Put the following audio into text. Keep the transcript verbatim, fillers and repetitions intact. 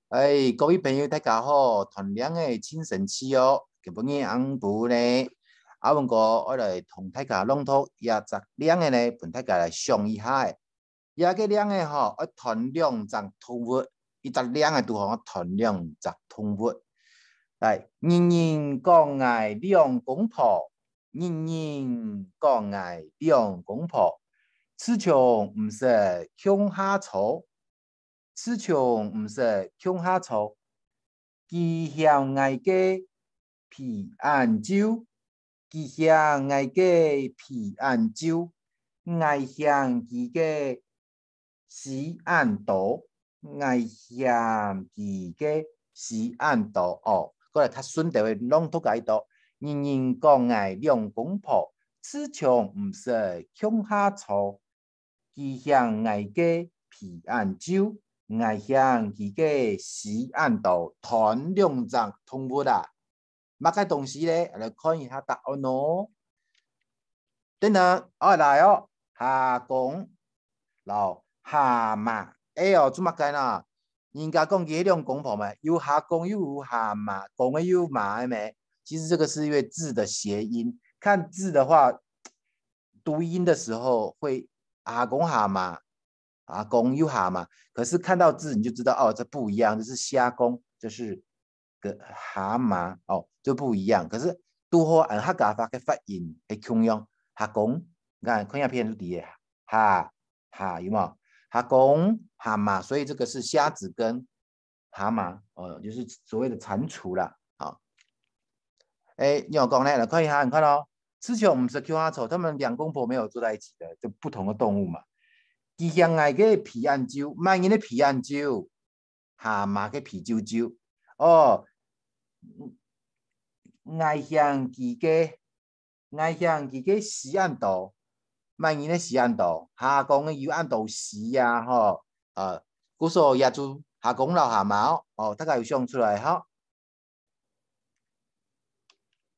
哎，各位朋友，大家好，斷領仔盡神奇哦！今晡日暗晡呢，阿文哥愛來同大家朗讀這隻領仔呢，分大家來想一下仔。這个領仔吼，愛斷兩隻動物，一隻領仔拄好愛斷兩隻動物。來，人人講𠊎兩公婆，人人講𠊎兩公婆，自從毋識共下坐，自從毋識共下坐，佢嫌𠊎个被恁皺，佢嫌𠊎个被恁皺，𠊎嫌佢个屎恁多，𠊎嫌佢个屎恁多。哦，過來較順兜仔朗讀个一到，人人講𠊎兩公婆，自從毋識共下坐，佢嫌𠊎个被恁皺，𠊎嫌佢个屎恁多，斷兩隻動物啊！麼个東西咧？來看一下答案哦。等等，愛來哦，蝦公摎蝦嫲。哎喲，做麼个呢？人家講佢兩公婆嘛，有蝦公又有蝦嫲，公个又嫲个咩？其實這個是因為字的諧音，看字的話，讀音的時候會蝦公蝦嫲，蝦公又蝦嫲，可是看到字你就知道，哦，這不一樣，這是蝦公，這是个蝦嫲，哦，就不一樣。可是拄好恁客家話个發音會共樣，蝦公，你看，看影片就知个，蝦，蝦，有無？蝦公，蝦嫲，所以這個是蝦子跟 蛤蟆，哦，就是所謂的蟾蜍啦。好，哎，你有講呢，來看一下，你看哦，自從毋識共下坐，他們兩公婆沒有坐在一起的，就不同的動物嘛。佢嫌𠊎个被恁皺，麼人个被恁皺？蝦蟆个被皺皺。哦，𠊎嫌佢个 𠊎嫌佢个屎恁多，麼人个屎恁多？蝦公个有恁多屎啊，吼。呃，故所也就蝦公摎蝦蟆哦，哦，大家有想出來吼。